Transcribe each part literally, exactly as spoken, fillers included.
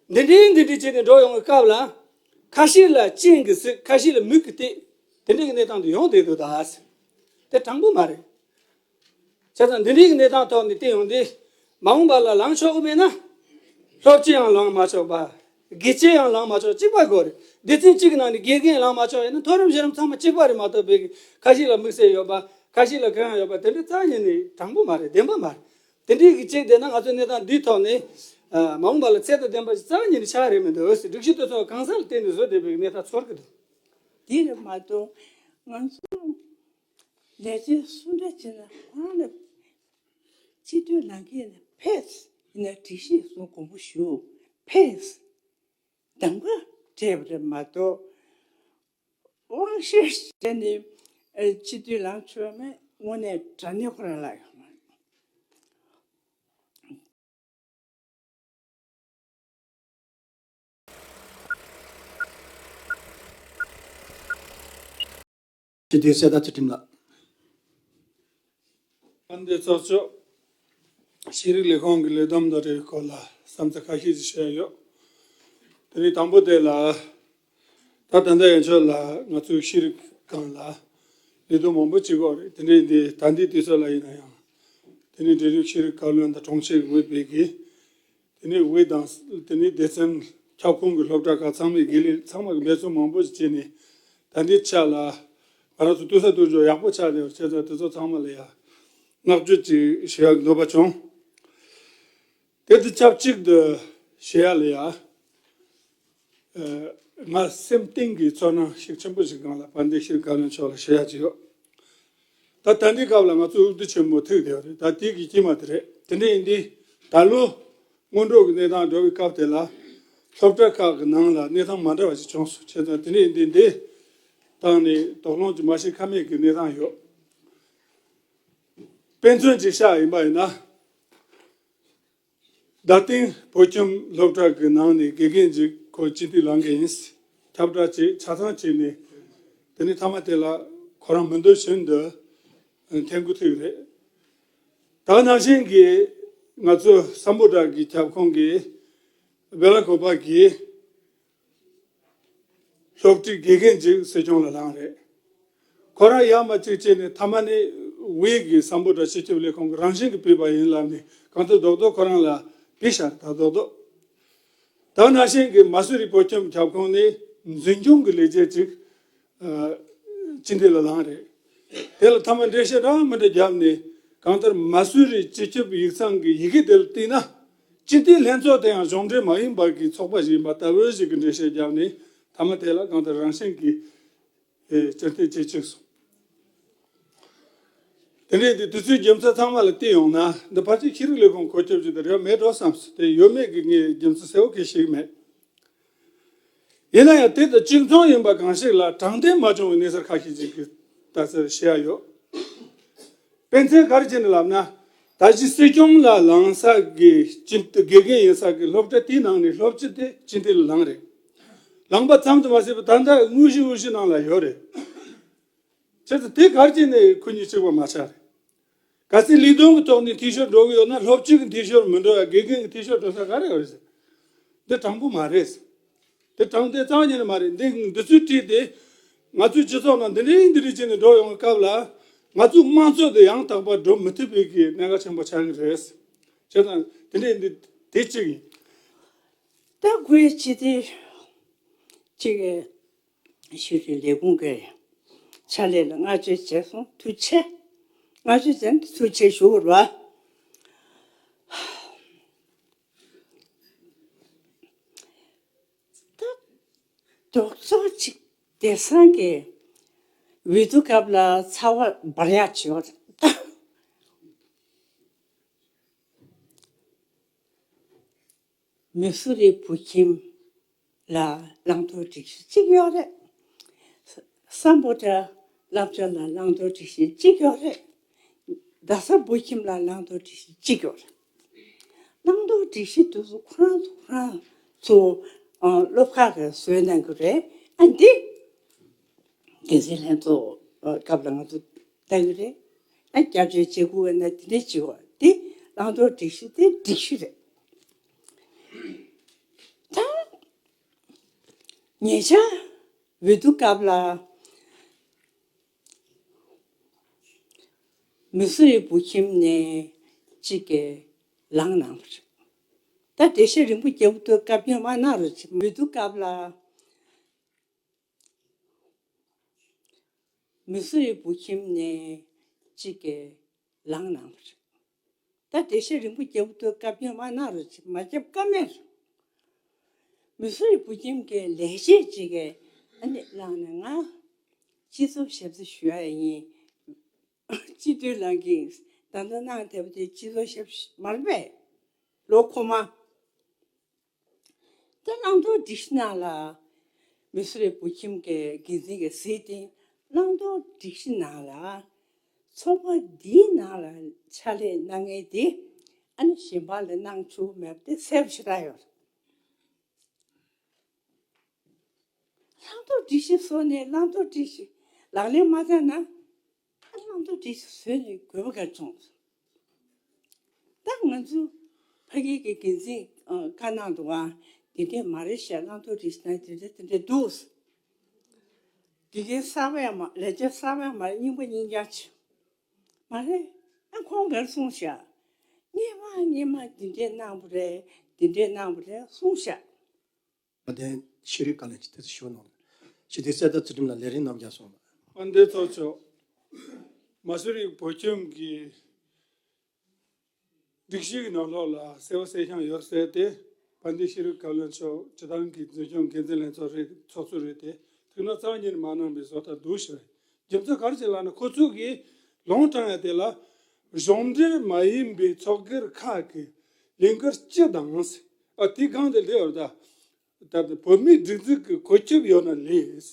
འདི་འདྲའི་འདི་འདྲའི་བྱས་ནས་འགྲོ་ཡོང་གི་སྐབས་ལ། ཁ་ཤས་ལ་སྤྱན་གྱིས་གཟིགས། ཁ་ཤས་ལ་མིག་གིས་བལྟས། དེ་འདྲའི་གི་གནས་སྟངས་དེ་ཡོང་བསྡད་འདུག་ད། དེ་དྲང་པོ་མ་རེད། བྱས་ཙང་འདི་འདྲའི་གི་གནས་སྟངས་ཐོག་ནས་བལྟས་ཡོང་དུས། མ་འོངས་པ་ལ་ལངས་ཆོག་གི་མེད་ན། སློབ་སྤྱི་ཡང་ལངས་མ་ཆོག་པ། དགེ་ཆེ་ཡང་ལངས་མ་ཆོག་གཅིག་པ་དགོས་རེད། སྡེ་ཚན་གཅིག་གི་ནང་ནས་དགེ་རྒན་ལངས་མ་ཆོག་ཡིན་ན། མཐོ་རིམ་གཞི་རིམ་ཚང་མ་གཅིག་པ་རེད་མ་གཏོགས། བོད་ཀྱི་ཁ་ཤས་ལ་དམིགས་བསལ་ཡོད་པ། ཁ་ཤས་ལ་གང་ཡང་ཡོད་པ། དེ་འདྲ་རྩ་ཉིད་ནས་དྲང་པོ་མ་རེད། བདེན་པ་མ་རེད། དེ་འདྲའི་གི་ཅིག་བསྡད་ན། ང་ཚོ་གནས་སྟངས་འདིའི་ཐོག་ནས། ཨ། མ་འོངས་པ་ལ་ཚད་དང་ལྡན་པ་ཞིག་རྩ་ཉིད་ནས་ཆགས་རེད་མི་འདུག་ཟེར། སྒྲིག་གཞི་དེ་ཚོ་གང་ས་ལ་བརྟེན་ནས་བཟོས་བསྡད་པའི་གནས་སྟངས་ཚོར་གི་འདུག། དེ་རེད་མ་གཏོགས། ང་ཚོ་ལས་བྱེད་སུ་འདྲ་བྱས་ན་ཁོ་རང་ལ་སྤྱི་འཐུས་ལངས་མཁན་ནི་ཕེབས། ཡིན་ན་སྒྲིག་གཞི་སོགས་དགོངས་པ་ཞུ། ཕེབས། གདམ་ག་སྤྲད་པ་རེད་མ་གཏོགས། དབང་ཤེད་བྱས་ནས་ཨ་སྤྱི་འཐུས་ལངས་ཆོག་མེད། དངོས་གནས་དྲང་གནས་ཁོ་རང་ལ་ཡོང་མ་རེད། སྤྱི་འཐུས་གསེར་རྟ་ཚུལ་ཁྲིམས་ལགས། ཨ། འདི་ཚོགས་གཙོ། ཤེས་རིག་ལས་ཁུངས་ཀྱི་ལས་བསྡོམས་དང་འབྲེལ་བའི་སྐོར་ལ་བསམ་ཚུལ་ཁ་ཤས་ཅིག་བཤད་ཡོད། དེ་རིང་དང་པོ་དེ་ལ། ད་ད་ལྟ་ཡན་ཆོད་ལ་ང་ཚོའི་ཤེས་རིག་སྒང་ལ་ལས་དོན་མང་པོ་བྱེད་དགོས་རེད། དེ་འདྲའི་འདི་ད་ལྟའི་དུས་ཚོད་ལ་ཡིན་ན་ཡང་། དེ་ནི་འབྲེལ་ཡོད་ཤེས་རིག་བཀའ་བློན་དང་དྲུང་ཆེ་གི་འོས་འཕེན་གི། དེ་ནི་འོས་དང་། དེ་ནི་སྡེ་ཚན་ཁྱབ་ཁོངས་ཀྱི་སློབ་གྲྭ་ཁག་ཚང་མའི་དགེ་ལས་ཚང་མ་གི་འབད་བརྩོན་མང་པོ་ཞིག་བྱས་ནས། ད་ལྟའི་ཆ་ལ་ང་རང་ཚོ་ལྟོས་ས་ལྟོས་འཇོག་ཡག་པོ་ཆགས་བསྡད་པ་བྱས་ཙང་། དེ་ཚོ་ཚང་མ་ལ་ཡ་བསྔགས་བརྗོད་ཅིག་ཞུ་ཡག་གི་འདོད་པ་བྱུང་། དེ་དང་ཆབས་ཅིག་ཏུ་ཞུ་ཡག་ལ་ཡ། ཨ། ང་སེམས་གཏིང་གི་ཚོར་སྣང་ཤུགས་ཆེན་པོ་ཞིག་སྒང་ལ་དཔལ་ལྡན་ཤེས་རིག་བཀའ་བློན་མཆོག་ལ་ཞུ་ཡག་ཅིག་ཡོད། ད་ད་ལྟའི་སྐབས་ལ་ང་ཚོ་འོས་བསྡུ་ཆེན་མོ་ཐུག་བསྡད་པ་རེད། ད་དེ་གི་དཀྱིལ་མ་དེ་རེད། དེ་འདྲ་ཡིན་དུས་ད་ལོ་སྔོན་འགྲོ་གི་གནས་སྟངས་འགྲོ་བའི་སྐབས་དེ་ལ་སློབ་གྲྭ་ཁག་གི་ནང་ལ་གནས་སྟངས་མ་འདྲ་བ་ཞིག་བྱུང་སོང་། བྱས་ཙང་དེ་འདྲ་ཡིན་དུས་འདི་སྟེང་ནས་དོགས་སློང་ཅིག་མ་བྱེད་ཀ་མེད་ཀྱི་གནས་སྟངས་ཡོད། དཔེ་མཚོན་ཅིག་བཞག་ཡིན་པ་ཡིན་ན། རྡ་སྟེང་བོད་ཁྱིམ་སློབ་གྲྭ་གི་ནང་ནས་དགེ་རྒན་ཅིག་ཁོ་སྤྱི་འཐུས་ལངས་མཁན་ཡིན། ཁྱབ་བསྒྲགས་བྱས། ཆ་ཚང་བྱས་ནས། དེ་ནས་མཐའ་མ་དེ་ལ་ཁོ་རང་མི་འདོད་བཞིན་དུ་འཐེན་འགོ་ཚུགས་རེད། ད་ནང་བཞིན་གྱི་ང་ཚོ་སམ་བྷོ་ཊ་གི་ཁྱབ་ཁོངས་ཀྱི་སྦེ་ལ་ཀོ་པ་གི་སློབ་ཁྲིད་དགེ་རྒན་ཅིག་སྲིད་སྐྱོང་ལ་ལངས་རེད། ཁོ་རང་ཡར་མར་ཅིག་བྱས་ནས་མཐའ་མ་ནས་དབུས་ཀྱི་སམ་བྷོ་ཊ་སྤྱི་ཁྱབ་ལས་ཁུངས་ཀྱི་རང་བཞིན་གྱི་ཕུད་པ་ཡིན་ལབ་ནས། གང་ལྟར་རྡོག་རྡོག་ཁོ་རང་ལ་ཕུད་བཞག་རེད། ད་རྡོག་རྡོག། ད་ནང་བཞིན་གྱི་མ་སུ་རི་བོད་ཁྱིམ་ཁྱབ་ཁོངས་ནས་འཛིན་སྐྱོང་གི་ལས་བྱེད་ཅིག་ཨ་སྤྱི་འཐུས་ལ་ལངས་རེད། དེ་ལ་མཐའ་མ་འགྲེལ་བཤད་འདྲ་མི་འདྲ་བརྒྱབ་ནས། གང་ལྟར་མ་སུ་རི་སྤྱི་ཁྱབ་ཡིག་ཚང་གི་ཡི་གེ་དེ་ལ་བལྟས་ན། སྤྱི་འཐུས་ལྷན་ཚོགས་དེ་ཡང་གཞུང་འབྲེལ་མ་ཡིན་པ་གི་ཚོགས་པ་ཞིག་ཡིན་པ་ལྟ་བུ་ཞིག་གི་འགྲེལ་བཤད་བརྒྱབ་ནས། མཐའ་མ་དེ་ལ་གང་ལྟར་རང་བཞིན་གྱིས་ཨེ་སྤྱི་འཐུས་བྱེད་བཅུག་སོང་། དེ་འདྲའི་དེ་དུས་ཚོད་རྒྱུ་མཚན་ཚང་མ་ལ་བལྟས་ཡོང་ན། འདི་ཕལ་ཆེར་ཤེས་རིག་ལས་ཁུངས་བཀོད་ཁྱབ་ཅིག་དང་འབྲེལ་བ་མེད་འགྲོ་བསམ་སོང་། དེ་ཡོད་མེད་ཀྱི་ངས་རྒྱུ་མཚན་གསལ་བོ་གང་ཞིག་མེད། ཡིན་ན་ཡང་དེ་དང་གཅིག་མཚུངས་ཡིན་པ་གང་ཞིག་ལ་དྲང་བདེན་མ་བྱུང་བའི་གནས་ཚུལ་ཁ་ཤས་ཅིག་གི་ལྟ་ཚུལ་བཤད་ཡ་ཡོད། དཔེ་མཚོན་ག་རེ་བྱས་ནས་ལབ་ན། ད་ཅི་སྲིད་སྐྱོང་ལ་ལངས་ས་གི་སྤྱི་འཐུས་དགེ་རྒན་ཡིན་ས་གི་སློབ་གྲྭ་དེའི་ནང་ནས་སློབ་སྤྱི་དེ་སྤྱི་འཐུས་ལ་ལངས་རེད། ལངས་པ་ཙམ་དུ་མ་ཟད་པར་ད་ལྟ་དངོས་གཞི་དབུས་གཞུང་ནང་ལ་ཡོད་རེད། བྱས་ཙང་དེ་ག་རེ་བྱས་ནས་ཁོ་གཉིས་གཅིག་པ་མ་ཆགས་རེད། གལ་སྲིད་ལས་དོན་གྱི་ཐོག་ནས་འཐུས་ཤོར་འགྲོ་གི་ཡོད་ན། སློབ་སྤྱི་གི་འཐུས་ཤོར་མི་འགྲོ་ཡ། དགེ་རྒན་གྱི་འཐུས་ཤོར་འགྲོ་ས་ག་རེ་ཡོད་རེད་ཟེར། འདི་དྲང་པོ་མ་རེད། དེ་དྲང་བདེན་རྩ་བ་ཉིད་ནས་མ་རེད། འདི་འདི་ཚོའི་གྲས་དེ་ང་ཚོའི་སྤྱི་ཚོགས་ནང་འདི་འདྲའི་འདི་འདྲའི་བྱས་ནས་འགྲོ་ཡོང་བའི་སྐབས་ལ། ང་ཚོའི་དམངས་གཙོ་དེ་ཡང་དག་པར་འགྲོ་མི་ཐུབ་པའི་གི་གནད་འགག་ཆེན་པོ་ཆགས་ཀྱི་རེད། བྱས་ཙང་དེ་འདྲའི་འདི་དེ་གཅིག་ཡིན། ད་ཁོའི་སྤྱི་འཐུས་གཅིག་གི་ཤེས་རིག་ལས་ཁུངས་ཀྱི་ཕྱག་ལས་ལ་བསྔགས་བརྗོད་བྱས་སོང་། ཐུགས་རྗེ་ཆེ། བསྔགས་བརྗོད་བྱས་ནས་ཐུགས་རྗེ་ཆེ་ཞུ་དགོས་རེད་བ། ད་རྡོག་རྡོག་ཅིག་བདེ་སང་གི་འོས་བསྡུ་སྐབས་ལ་ཚ་བ་འབར་ཡག་བྱེད་ཡོད་རེད། མ་སུ་རི་བོད་ཁྱིམ་ལ་བླང་དོར་སྒྲིག་གཞི་གཅིག་ཡོད་རེད། སམ་བྷོ་ཊ་བླ་བྱ་ལ་བླང་དོར་སྒྲིག་གཞི་གཅིག་ཡོད་རེད། རྡ་ས་བོད་ཁྱིམ་ལ་བླང་དོར་སྒྲིག་གཞི་གཅིག་ཡོད་རེད། བླང་དོར་སྒྲིག་གཞི་དེ་ཚོ་ཁོ་རང་ཚོ་ཁོ་རང་ཚོ་ཨ་སློབ་ཁག་གིས་བཟོས་གནང་གི་རེད། ཨ་འདི་དགེ་མཚན་ལྷན་ཚོགས་སྐབས་ལ་ང་ཚོ་ལྟ་གི་རེད། ཨ་སྐྱབས་བཅོལ་བྱེད་དགོས་ན་དེ་འདྲས་བྱེད་དགོས། འདི་བླང་དོར་སྒྲིག་གཞི་དེ་སྒྲིག་གཞི་རེད། ད་ ཉེ་ཆར་འོས་བསྡུ་སྐབས་ལ་མི་སུ་རི་བུ་ཁྱིམ་ནས་གཅིག་གིས་ལངས་གནང་བ་རེད། ད་འགྲེལ་བཤད་རིང་པོ་རྒྱག་དུས་སྐབས་ཡོད་མ་གནང་རོགས་བྱེད། འོས་བསྡུ་སྐབས་ལ་མི་སུ་རི་བུ་ཁྱིམ་ནས་གཅིག་གིས་ལངས་གནང་བ་རེད། ད་འགྲེལ་བཤད་རིང་པོ་རྒྱག་དུས་སྐབས་ཡོད་མ་གནང་རོགས་བྱེད། མ་རྒྱབ་ཀ་མེད་རེད། མི་སུ་རི་བུ་ཁྱིམ་གྱི་ལས་བྱེད་ཅིག་གིས་ཨ་ནི་གནང་ནས། ང་སྤྱི་ཚོགས་ཞབས་ཕྱི་ཞུ་ཡ་ཡིན། སྤྱི་འཐུས་ལངས་ཀྱིན་ད་ལྟ་གནང་བསྡད་པ་དེ་སྤྱི་ཚོགས་ཞབས་ཕྱི་མ་རེད་པས། ལོ་འཁོར་མ། ད་བླང་དོར་སྒྲིག་གཞི་ནང་ལ་མི་སུ་རི་བུ་ཁྱིམ་གྱི་འགན་འཛིན་གྱིས་གཟིགས་ཏེ། བླང་དོར་སྒྲིག་གཞི་ནང་ལ་ཚོགས་པ་འདིའི་ནང་ལ་ཕྱག་ལས་གནང་མཁན་དེ་ཨ་ནི་གཞན་པ་ལ་གནང་ཆོག་མེད་པ་དེ་གསལ་པོ་ཞེ་དྲག་ཡོད་རེད། བླང་དོར་སྒྲིག་གཞི་བཟོས་ནས་བླང་དོར་སྒྲིག་གཞི་ལག་ལེན་མ་བསྟར་ན། ཨ། བླང་དོར་སྒྲིག་གཞི་བཟོས་ནས་དགོས་པ་ག་རེ་བྱུང་། ད་ང་ཚོ་ཕ་གི་གི་འགན་འཛིན་ཨ་བཀའ་གནང་འདུག་ག། འདི་འདྲས་མ་རེད་ཤག། བླང་དོར་སྒྲིག་གཞི་ནང་འདི་འདྲས་འདི་འདྲས་འདུག། དེ་གའི་གསར་པ་ཡང་མ། ལས་བྱེད་གསར་པ་ཡང་མ་རེད། རྙིང་པ་རྙིང་རྐྱང་ཆེ་མ་རེད། ཨ། ཁོང་ག་རེ་གསུངས་ཤག། སྔོན་མ་སྔོན་མ་འདི་འདྲས་གནང་བ་རེད། འདི་འདྲས་གནང་བ་རེད་གསུངས་ཤག། དཔལ་ལྡན་ཤེས་རིག་བཀའ་བློན་གྱིས་དེ་ཚོ་ཞུ་གནང་། ཞི་བདེ་གསལ་བརྡ་ཚུལ་ཁྲིམས་ལ་ལས་རིམ་རྣམས་ཀྱང་སོང་ལ། དཔལ་ལྡན་ཚོགས་གཙོ། མ་སུ་རི་བོད་ཁྱིམ་གྱི་སྒྲིག་གཞི་གི་ནང་ལོགས་ལ་གསལ་པོ་གསལ་རྐྱང་ཡོད་ཟེར་ཏེ། དཔལ་ལྡན་ཤེས་རིག་བཀའ་བློན་མཆོག་སྤྱི་བཏང་གི་འཛིན་སྐྱོང་འགན་འཛིན་ལྷན་ཚོགས་རེད། ཚོགས་གཙོ་རེད་དེ། ཐུགས་སྣང་རྩ་བ་ཉིད་ནས་མ་གནང་བའི་བཟོ་ལྟ་འདུག་ཞུ་བ་ཡིན། རྒྱུ་མཚན་ག་རེ་བྱས་ལབ་ན། ཁོ་ཚོ་གིས་ལུང་དྲངས་ཡ་དེ་ལ་གཞུང་འབྲེལ་མ་ཡིན་པའི་ཚོགས་སྒེར་ཁག་གི་ལས་འགུལ་སྤྱི་དང་། ཨ། དེའི་སྒང་དེ་ལས་ཡོད་ད། ད་ལྟ་བོད་མིའི་སྒྲིག་འཛུགས་ཀྱི་བཀོད་ཁྱབ་ཡོད་ན་ལས།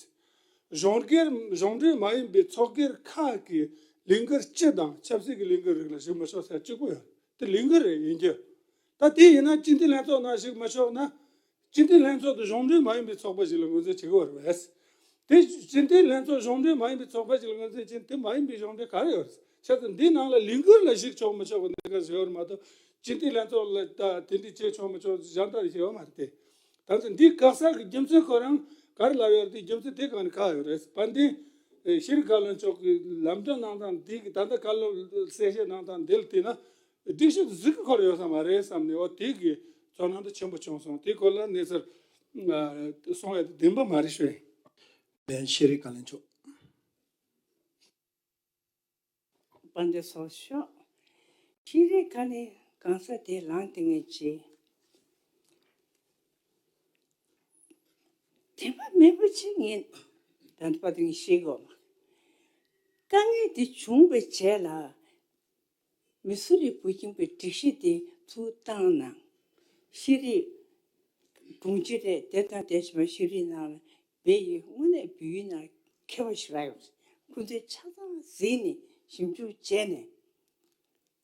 གཞུང་སྒེར། གཞུང་འབྲེལ་མ་ཡིན་པའི་ཚོགས་སྒེར་ཁག་གི་ལས་འགུལ་སྤྱི་དང་ཆབ་སྲིད་ཀྱི་ལས་འགུལ་རིགས་ལ་ཞུགས་མི་ཆོག་ཟེར་གཅིག་པོ་ཡོད། དེ་ལས་འགུལ་རེད། ཡིན་རྒྱུ། ད་དེ་ཡིན་ན་སྤྱི་འཐུས་ལྷན་ཚོགས་ནང་ཞུགས་མི་ཆོག་ན། སྤྱི་འཐུས་ལྷན་ཚོགས་དེ་གཞུང་འབྲེལ་མ་ཡིན་པའི་ཚོགས་པ་ཞིག་ལ་ངོས་འཛིན་བྱེད་ཀྱི་ཡོད་རེད་པས། དེ་སྤྱི་འཐུས་ལྷན་ཚོགས་གཞུང་འབྲེལ་མ་ཡིན་པའི་ཚོགས་པ་ཞིག་ལ་ངོས་འཛིན་བྱེད། དེ་མ་ཡིན་པའི་གཞུང་འབྲེལ་ག་རེ་ཡོད་རེད། བྱས་ཙང་འདིའི་ནང་ལ་ལས་འགུལ་ལ་ཞུགས་ཆོག་མི་ཆོག་གི་གནད་འགག་ཞིག་ཡོད་རེད་མ་གཏོགས། སྤྱི་འཐུས་ལྷན་ཚོགས་ལ་ད་དེ་འདྲ་བྱེད་ཆོག་མི་ཆོག་གཞན་དག་ཞིག་ཡོད་མ་རེད་དེ། ད་ཚོ་འདི་དགག་ས་གི་རྒྱུ་མཚན་ཁོ་རང་ག་རེ་ལབ་ཡོད་རེད། རྒྱུ་མཚན་དེ་གང་ནས་ག་ཡོད་རེད། དཔལ་ལྡན་ཤེས་རིག་བཀའ་བློན་མཆོག་གིས་ལམ་སྟོན་གནང་སྟངས་འདི་གི་ད་ལྟ་བཀའ་སློབ་གསལ་བཤད་གནང་སྟངས་འདི་ལ་བལྟས་ན། སྒྲིག་གཞི་དེ་གཟིགས་ཀྱི་ཁོ་རང་ཡོད་ས་མ་རེད་བསམ་ནས། འོ། དེ་གི་ཚོར་སྣང་དེ་ཆེན་པོ་བྱུང་སོང་། དེ་སྐོར་ལ་གནས་ཚུལ་གསུང་ཡ་དེ་བདེན་པ་མ་རེད་ཞུ་ཡིན། ལྡན་ཤེས་རིག་བཀའ་བློན་མཆོག། དཔལ་ལྡན་ཚོགས་གཙོ། ཤེས་རིག་བཀའ་བློན་གང་ས་དེ་ལངས་དེ་ངས་བྱས། བདེན་པ་མེད་པ་ཅིག་ངས་ད་ལྟ་བར་དུ་ངས་ཤེས་ཀྱི་ཡོད་མ་རེད། དཀའ་ངལ་དེ་བྱུང་བའི་རྗེས་ལ། མི་སུ་རི་བོད་ཁྱིམ་གྱི་སྒྲིག་གཞི་དེ་ཚུར་བཏང་ན། ཤེས་རིག་དྲུང་ཆེ་རེད། དེ་དང་དེ་བཞིན་པ་ཤེས་རིག་ནང་ལ་བོད་ཡིག་དངོས་གནས་བོད་ཡིག་ནང་མཁས་པ་ཞེ་དྲག་ཡོད་རེད། ཁོ་ཚོས་ཆ་ཚང་གཟིགས་ནས་ཞིབ་འཇུག་བྱས་ནས་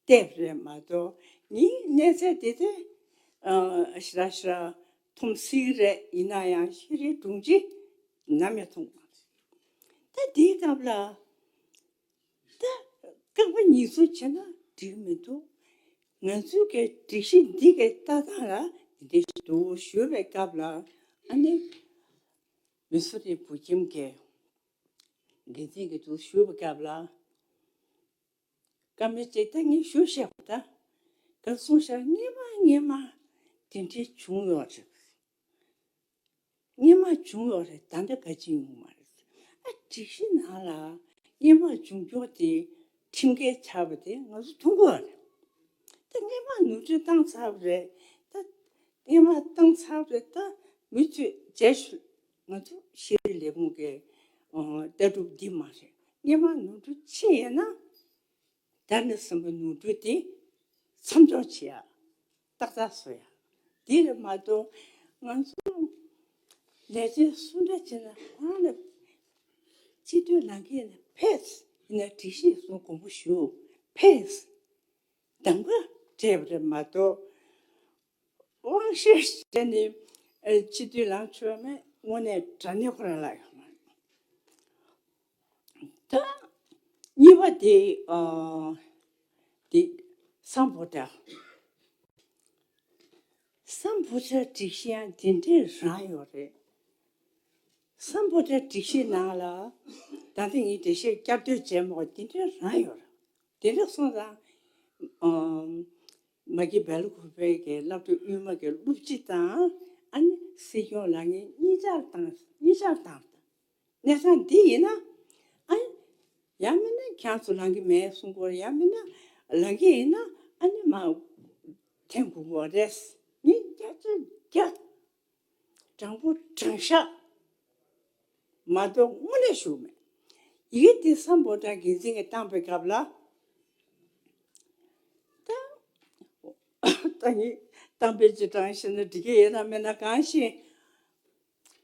བལྟས་པ་རེད་མ་གཏོགས། ངའི་གནས་ཚད་དེ་དེ་ཨ་ཞེ་དྲག་ཞེ་དྲག་མཐོང་སྲིད་རེད། ཡིན་ན་ཡང་ཤེས་རིག་དྲུང་ཆེ་ནམ་ཡང་མཐོང་མ་སོང་། ད་དེའི་སྐབས་ལ། ད་རྐང་པ་ཉིས་གསུམ་བྱས་ན་འགྲིག་མི་འདུག། ང་ཚོའི་གི་སྒྲིག་གཞི་འདི་གི་ལྟ་སྟངས་ལ་འདི་འདྲ་ཞིག་འདུག་ཞུས་པའི་སྐབས་ལ། ཨ་ནི་མི་སུ་རི་བོད་ཁྱིམ་གྱི་འགན་འཛིན་གྱིས་འདུག་ཞུས་པའི་སྐབས་ལ། བཀའ་མོལ་ཅིག་ད་ངས་ཞུ་བཞག་པ། ད་ག་གསུངས་ཤག། སྔོན་མ་སྔོན་མ་དེ་འདྲ་བྱུང་ཡོད་རེད། སྔོན་མ་བྱུང་ཡོད་རེད། ད་ལྟ་ག་ཅི་ཡོང་མ་རེད། ཨ། སྒྲིག་གཞི་ནང་ལ་སྔོན་མ་བྱུང་ཕྱོགས་དེ་ཁྲིམས་འགལ་ཆགས་པ་དེ་ང་ཚོ་མཐོང་གི་ཡོད་རེད། ད་སྔོན་མ་ནོར་འཁྲུལ་བཏང་ཚར་བ་རེད། ད་སྔོན་མ་བཏང་ཚར་བ་རེད། ད་མུ་མཐུད་བྱས་ཤིག། ང་ཚོ་ཤེས་རིག་ལས་ཁུངས་ཀྱི་ཨ་ལྟ་གྲུབ་འདི་མ་རེད། སྔོན་མ་ནོར་འཁྲུལ་ཕྱིན་ཡོད་ན། ད་ནས་བཟུང་བའི་ནོར་འཁྲུལ་དེ་མཚམས་འཇོག་བྱེད་ཡ། ཏག་ཏག་བཟོ་ཡ། དེ་རེད་མ་གཏོགས། ང་ཚོ་ལས་བྱེད་སུ་འདྲ་བྱས་ན་ཁོ་རང་ལ་སྤྱི་འཐུས་ལངས་མཁན་ལ་ཕེབས། ཡིན་ན་སྒྲིག་གཞི་སོགས་དགོངས་པ་ཞུ། ཕེབས། གདམ་ག་སྤྲད་པ་རེད་མ་གཏོགས། དབང་ཤེད་བྱས་ནས་ཨ་སྤྱི་འཐུས་ལངས་ཆོག་མེད། དངོས་གནས་དྲང་གནས་ཁོ་རང་ལ་ཡོད་མ་རེད། ད་གཉིས་པ་དེ། ཨ་དེ་སམ་བྷོ་ཊ། སམ་བྷོ་ཊ་སྒྲིག་གཞི་ཡང་དེ་འདྲའི་རང་ཡོད་རེད། སམ་བྷོ་ཊ་སྒྲིག་གཞིའི་ནང་ལ་ད་ལྟ་ངས་འགྲེལ་བཤད་བསྐྱར་ཟློས་བྱས་མ་དགོས་དེ་འདྲ་རང་ཡོད་རེད། དེ་འདྲ་སོང་ཙང་། ཨམ། མ་གི་སྦེལ་ཀོབ་པའི་གི་སློབ་གྲྭ་དབུས་མ་གི་སློབ་སྤྱི་དང་ཨ་ནི་སྲིད་སྐྱོང་ལགས་གཉིས་གཉིས་ཆར་བཏང་གཉིས་ཆར་བཏང་། གནས་སྟངས་འདི་ཡིན་ན་ཨ་ནི་ཡང་མིན་ན་ཁྱེད་ཚོ་ལང་གི་མེད་གསུང་གི་ཡོད་རེད། ཡང་མིན་ན་ལང་གི་ཡིན་ན་ཨ་ནི་མ་འཐེན་དགོས་ཀྱི་རེད། ངས་བརྒྱ་ཆ་བརྒྱ། དྲང་པོ་དྲང་བཞག་མ་གཏོགས་དངོས་གནས་ཞུ་མེད། ཡི་གེ་འདི་སམ་བྷོ་ཊ་འགན་འཛིན་གྱིས་བཏང་པའི་སྐབས་ལ། ད་ད་ངས་བཏང་པའི་ཅི་དྲང་ཤེས་ན་འགྲིག་གི་ཡོད་ན་མེད་ན་གང་ཤེས།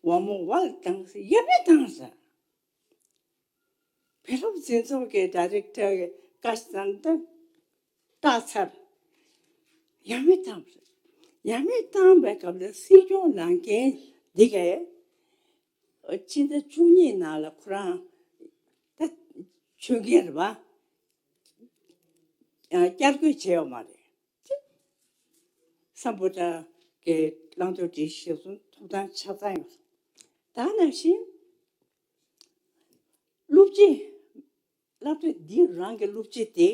ཝ་མོ་ཝལ་བཏང་ཟེར་ཡ་མེད་བཏང་ཟེར། བོད་སློབ་འཛིན་ཚོགས་ཀྱི་ཌའི་རེག་ཊར་གྱིས་བཀའ་བཏང་སྟེ་བཏགས་ཚར། ཡ་མེད་བཏང་བ་རེད། ཡ་མེད་བཏང་བའི་སྐབས་ལ་སྲིད་སྐྱོང་ལངས་མཁན་འདི་གས་སྤྱི་ཟླ་བཅུ་གཉིས་ནང་ལ་ཁོ་རང་ད་ཆོད་མཁན་རེད་པ། བསྐྱར་བསྐོ་བྱས་ཡོད་མ་རེད། སམ་བྷོ་ཊ་གི་བླང་དོར་སྒྲིག་གཞི་གཞིར་བཟུང་ཐོབ་ཐང་ཆ་ཚང་ཡོད། ད་ནང་བཞིན་སློབ་སྤྱི། སློབ་གྲྭ་འདི་རང་གི་སློབ་སྤྱི་དེ་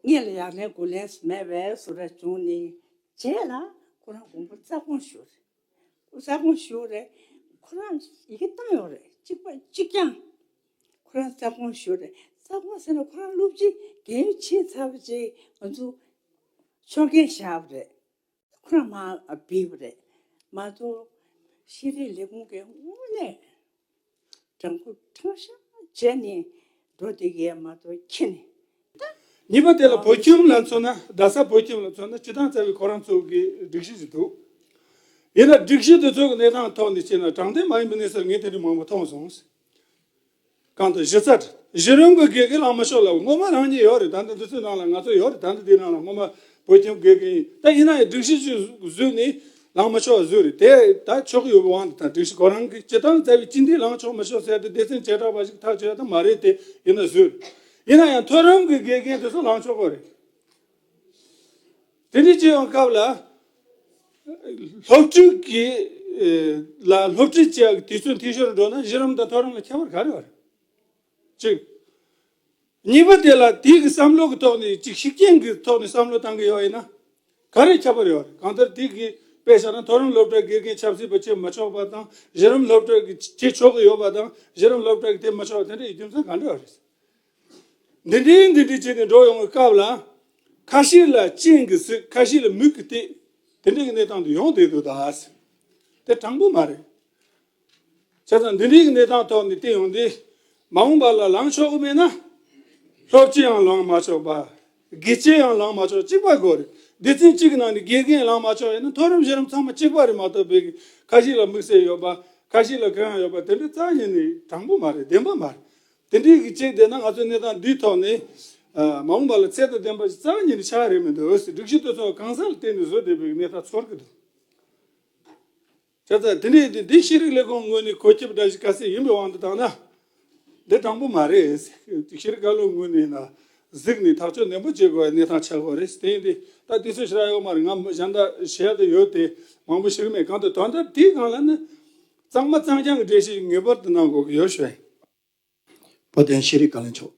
སྔོན་ལ་ཡར་ལེན་དགུ་ལེན་མེད་པའི་བཟོ་འདྲ་བྱུང་ནས་རྗེས་ལ་ཁོ་རང་དགོངས་པ་རྩ་དགོངས་ཞུ་རེད། རྩ་དགོངས་ཞུ་རེད། ཁོ་རང་ཡི་གེ་བཏང་ཡོད་རེད། གཅིག་པ་གཅིག་རྐྱང་། ཁོ་རང་རྩ་དགོངས་ཞུ་རེད། རྩ་དགོངས་ཟེར་ན་ཁོ་རང་སློབ་སྤྱི་རྒན་ཡོལ་ཕྱིན་ཚར་བ་རྗེས་ང་ཚོ་ཕྱོགས་འགན་བཞག་པ་རེད། ཁོ་རང་མར་བུད་པ་རེད། མ་གཏོགས་ཤེས་རིག་ལས་ཁུངས་ཀྱི་དངོས་གནས་དྲང་པོ་དྲང་བཞག་བྱས་ནས་འགྲོ་བསྡད་ཀྱི་ཡོད་མ་གཏོགས་ཁྱེད་ནས་ད། གཉིས་པ་དེ་ལ་བོད་ཁྱིམ་ལ་མཚོན་ན། རྡ་ས་བོད་ཁྱིམ་ལ་མཚོན་ན་སྤྱིར་བཏང་རྩ་བའི་ཁོ་རང་ཚོ་གི་སྒྲིག་གཞི་ཞིག་འདུག་ཡིན་ན་སྒྲིག་གཞི་དེ་ཚོ་གི་གནས་སྟངས་ཐོག་ནས་བྱས་ན་དྲང་བདེན་མ་ཡིན་པའི་གནས་ཚུལ་ངས་དེ་འདྲ་མང་པོ་མཐོང་སོང་། གང་ལྟར་གཞི་རྩ་གཞི་རིམ་གྱི་དགེ་རྒན་ལངས་མ་ཆོག་ལབ། སྔོན་མ་རང་ཉིད་ཡོད་རེད། ད་ལྟ་འདི་ཚོའི་ནང་ལ་ང་ཚོ་ཡོད་རེད། ད་ལྟ་འདིའི་ནང་ལ་སྔོན་མ་བོད་ཁྱིམ་དགེ་རྒན་ཡིན། ད་ཡིན་ན་ཡང་སྒྲིག་གཞི་ཞིག་བཟོས་ནས་ལངས་མ་ཆོག་བཟོས་རེད། དེ་ད་ཆོག་གི་ཡོད་པའི་དབང་དུ་ད་སྒྲིག་གཞི་ཁོ་རང་གི་སྤྱིར་བཏང་རྩ་བའི་སྤྱི་འཐུས་ལངས་ཆོག་མ་ཆོག་ཟེར་དེ་སྡེ་ཚན་བྱེ་བྲག་པ་ཞིག་ཐག་གཅོད་ཡ་ད་མ་རེད། དེ་ཡིན་ན་བཟོས་རེད། ཡིན་ན་ཡང་མཐོ་རིམ་གྱི་དགེ་རྒན་དེ་ཚོ་ལངས་ཆོག་གི་རེད། དེ་འདྲ་བྱེད་ཡོང་སྐབས་ལ། སློབ་ཕྲུག་གི་ལ་སློབ་ཁྲིད་བྱེད་ཡག་གི་དུས་ཚོད་འཐུས་ཤོར་འགྲོ་ན་གཞི་རིམ་དང་མཐོ་རིམ་ལ་ཁྱད་པར་ག་རེ་ཡོད་རེད། གཅིག་གཉིས་པ་དེ་ལ་དེའི་གི་བསམ་བློ་གི་ཐོག་ནས་གཅིག་ཤུགས་རྐྱེན་གི་ཐོག་ནས་བསམ་བློ་བཏང་གི་ཡོད་ཡིན་ན་ག་རེ་ཁྱད་པར་ཡོད་རེད། གང་ལྟར་དེ་གི་དཔེ་བཞག་ན་མཐོ་རིམ་སློབ་གྲྭའི་དགེ་རྒན་ཆབ་སྲིད་པ་བྱེད་མ་ཆོག་པ་དང་། གཞི་རིམ་སློབ་གྲྭ་གི་བྱེད་ཆོག་གི་ཡོད་པ་དང་། གཞི་རིམ་སློབ་གྲྭ་གི་དེ་མ་ཆོག་པ་དེ་འདྲ་ཡི་རྒྱུ་མཚན་ག་འདྲ་ཡོད་རེད། འདི་འདྲའི་འདི་འདྲའི་བྱས་ནས་འགྲོ་ཡོང་བའི་སྐབས་ལ། ཁ་ཤས་ལ་སྤྱན་གྱིས་གཟིགས། ཁ་ཤས་ལ་མིག་གིས་བལྟས། དེ་འདྲའི་གནས་སྟངས་དུ་ཡོང་བསྡད་འདུག་ད། དེ་དྲང་པོ་མ་རེད། བྱས་ཙང་འདི་འདྲའི་གནས་སྟངས་ཐོག་ནས་བལྟས་ཡོང་དུས། མ་འོངས་པ་ལ་ལངས་ཆོག་གི་མེད་ན། སློབ་སྤྱི་ཡང་ལངས་མ་ཆོག་པ། དགེ་ཆེ་ཡང་ལངས་མ་ཆོག་གཅིག་པ་དགོས་རེད། སྡེ་ཚན་གཅིག་གི་ནང་ནས་དགེ་རྒན་ལངས་མ་ཆོག་ཡིན་ན་མཐོ་རིམ་གཞི་རིམ་ཚང་མ་གཅིག་པ་རེད་མ་གཏོགས། བོད་ཀྱི་ཁ་ཤས་ལ་དམིགས་བསལ་ཡོད་པ། ཁ་ཤས་ལ་གང་ཡང་ཡོད་པ་དེ་འདྲ་རྩ་བ་ཉིད་ནས་དྲང་པོ་མ་རེད། བདེན་པ་མ་རེད། དེ་འདྲའི་གི་བྱེད་བསྡད་ན་ང་ཚོའི་གནས་སྟངས་འདིའི་ཐོག་ནས་ཨ་མ་འོངས་པ་ལ་ཚད་དང་ལྡན་པ་ཞིག་རྩ་བ་ཉིད་ནས་ཆགས་ཡ་རེད་མི་འདུག་སྒྲིག་གཞི་དེ་ཚོ་གང་ཟག་ལ་བརྟེན་ནས་བཟོས་བསྡད་པའི་གནས་སྟངས་ཚོར་གི་འདུག་བྱས་ཙང་དེ་འདྲའི་དེ་འདི་ཤེས་རིག་ལས་ཁུངས་ངོས་ནས་གོ་ཁྱབ་འདྲ་ཞིག་ག་ཚད་ཡིན་པའི་དབང་དུ་བཏང་ན། འདི་དྲང་པོ་མ་རེད། ཤེས་རིག་བཀའ་བློན་ངོས་ནས་ན་གཟིགས་ནས་ཐག་གཅོད་ནན་པོ་བྱེད་དགོས་པའི་གནས་སྟངས་ཆགས་ཀྱི་ཡོད་རེད། དེ་ཡིན་དུས་ད་དུས་ཚོད་ཞེ་དྲག་ཡོད་མ་རེད། ང་གཞན་དག་བཤད་ཡ་དེ་ཡོད་དེ་མང་པོ་ཞིག་མེད། གང་ལྟར་དོན་དག་དེའི་སྒང་ལ་ནི་གཙང་མ་གཙང་རྐྱང་གི་འགྲེལ་བཤད་ངེས་པར་དུ་གནང་དགོས་ཀྱི་ཡོད་ཞུ་ཡ་ཡིན། བོད་དོན་ཤེས་རིག་བཀའ་བློན་མཆོག་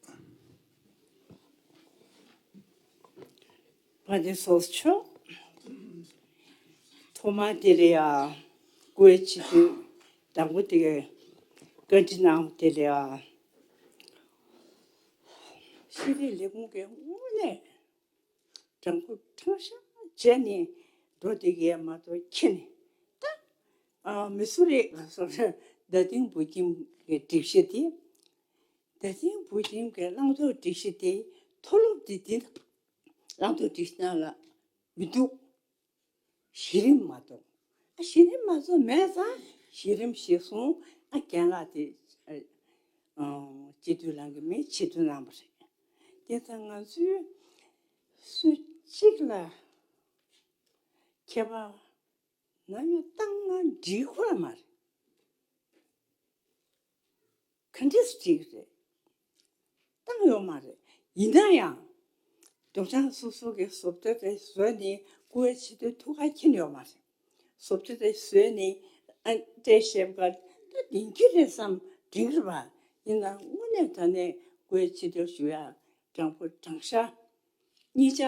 དཔལ་ལྡན་ཚོགས་གཙོ་མཆོག་ཐོག་མར་དེ་ལ་ཡ་སྐུའི་སྤྱི་འཐུས་དང་པོ་དེ་ག་བཀའ་འདྲི་གནང་བ་དེ་ལ་ཡ་ཤེས་རིག་ལས་ཁུངས་ཀྱི་དངོས་གནས་དྲང་པོ་དྲང་བཞག་བྱས་ནས་འགྲོ་བསྡད་ཀྱི་ཡོད་མ་གཏོགས་ཁྱེད་ནས་ད་མི་སུ་རེད་ག་སོ་རེད། རྡ་སྟེང་བོད་ཁྱིམ་གྱི་སྒྲིག་གཞི་དེ། རྡ་སྟེང་བོད་ཁྱིམ་གྱི་བླང་དོར་སྒྲིག་གཞི་དེ་མཐོ་སློབ་དེ་དེ་བླང་དོར་སྒྲིག་གཞི་ནང་ལ་མི་འདུག་གཞི་རིམ་མ་གཏོགས། ཨ་གཞི་རིམ་མ་གཏོགས་མེད་ཙང་གཞི་རིམ་གཞིར་བཟུང་ཨ་རྒན་ལགས་དེ་ཨ་སྤྱི་འཐུས་ལངས་ཀྱི་མེད། ཆེད་དུ་གནང་བ་རེད། དེ་ཙང་ང་ཚོས་སུ་གཅིག་ལ་ཁྱད་པར་ནམ་ཡང་བཏང་ན་འགྲིག་ཁོ་ར་མ་རེད། ག་འདྲས་སེ་འགྲིག་རེད། བཏང་ཡོད་མ་རེད། ཡིན་ན་ཡང་། སྡོམ་ཚང་སོ་སོ་གི་བཟོ་ལྟ་དེ་བཟོས་ནས་བཀུར་འོས་ཆེད་དུ་ཐུགས་ཁ་མཁྱེན་ཡོད་མ་རེད། བཟོ་ལྟ་དེ་བཟོས་ནས་ ཨ་དེ་བཤད་པ་ད་དྲན་གྱི་རེད་བསམ་དྲན་གྱི་རེད་པ། ཡིན་ན་དངོས་གནས་དྲང་གནས་སྒོས་ཕྱི་དྲིལ་ཞུ་ཡ་དྲང་པོ་དྲང་བཞག་གཉིས་ཆ་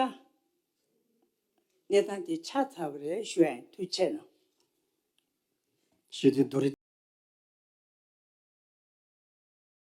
གནས་སྟངས་དེ་ཆགས་ཚར་བ་རེད་ཞུ་ཡ་ཡིན། ཐུགས་རྗེ་ཆེ་གནང་། ཞེས་ཏེ་རྡོ་རི།